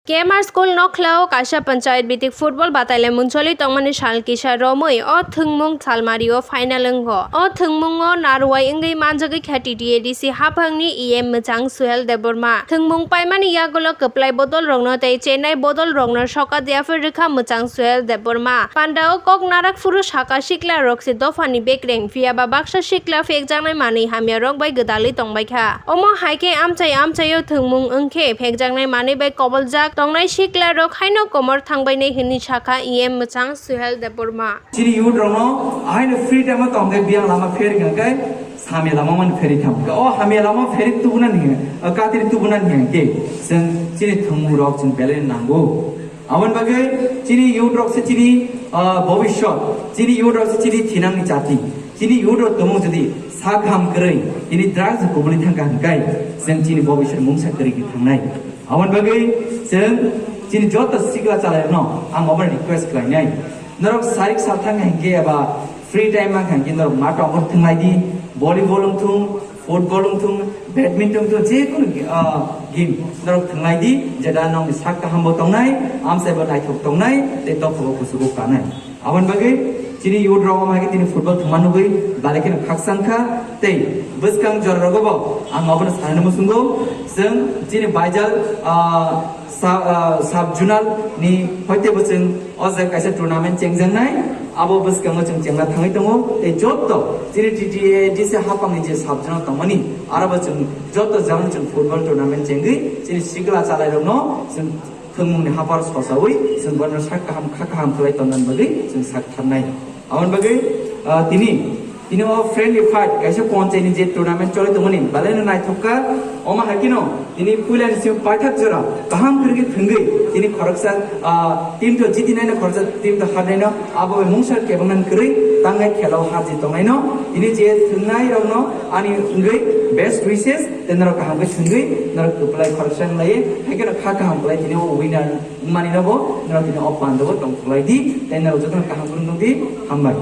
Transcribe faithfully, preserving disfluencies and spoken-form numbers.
K M R School Nokhla o kaisa panchayat bitik football batailai muncholi tongmani sal kisa romwi o thwngmung salmari o final wngkha. O thwngmungo narwai wngwi manjagwi kha T T A D C haphangni E M mwchang Suhel Debbarma. Thwngmung paimani yagulo kwplai bodol rokno tei chenai bodol rokno sokat yaphar rwkha mwchang Suhel Debbarma. Panda o kok narak phuru saka sikla rok se dophani bekreng, phiya ba baksa sikla phekjaknai manwi hamya rok bai gwdalwi tongbai kha. Omo hai khe amchai amchai o thwngmung wng khe phekjaknai manwi bai koboljak tongnai sikla rok haino komor thangbainai hwnwi sakha E M mwchang Suhel Debbarma. Chini youth rokno ahaino free time o tongkhe biyang lama pherikha khe samya lama mani pherikha. O hamya lama pherik tubuna ni, o katri tubuna ni khe chwng chini thwngmung rok chwng belai nango. Aboni bagwi chini youth rok se chini, ah, bobiswt, chini youth rok se chini thinangni chati, chini youth rok tongmung jodi sak ham kwrwi, chini drugs kubuli thangkha hwnkhe chwng chini bobiswt mungsa kwrwi khe thangnai. Aboni bagwi chwng chini joto sikla chalairokno ang obono request khlainai. Norok sarik sal thangkha hinkhe eba free time mankha hinkhe norok mato okhor thwnglai di, volleyball wngthung, football wngthung, badminton wngthung, jekunu, ah, game norok thwnglai di, jeta nokni sak kaham bo tongnai, amchai bo naithok tongnai, tei dophabo kuchugo kanai. Aboni bagwi chini youth rok omo hai khe tini football thwngma nugwi belai kheno khakchang kha, tei bwskang jora rogo bo ang obono sanani muchungo, chwng chini Baijal, ah, sa-, ah, sub zonal ni hoite bo chwng o jaga kaisa tournament chengjaknai, abo bwskango chwng chengna thangwi tongo, tei joto chini T T A D C haphangni je sub zonal tongmani, aro bo chwng joto jagano chwng football tournament chengwi chini sikla chalairokno chwng thwngmungni haphar sosawi chwng bono sak kaham kha kaham khlai tonnani bagwi chwng sak tharnai. Aboni bagwi, ah, tini, tini o friendly fight kaisa ponchaini je tournament choli tongmani, belai no naithok kha. Omo hai kheno tini puila ni simi paithak jora kaham kwrwi khe thwngwi tini khoroksa, ah, team to jiti nai no, khoroksa team to har nai no, abo bai mungsa kebeng nang kwrwi tangnai khela o har jit tongnai no. Tini je thwngnai rok no ani wngwi best wishes, tei norok kaham khe thwngwi norok kwplai khoroksa wng lai, hai kheno kha kaham kwlai tini o winner wngmani no bo norok tini o panda o tong kwlai di, tei norok jotono kaham kwrwng tong di, hambai.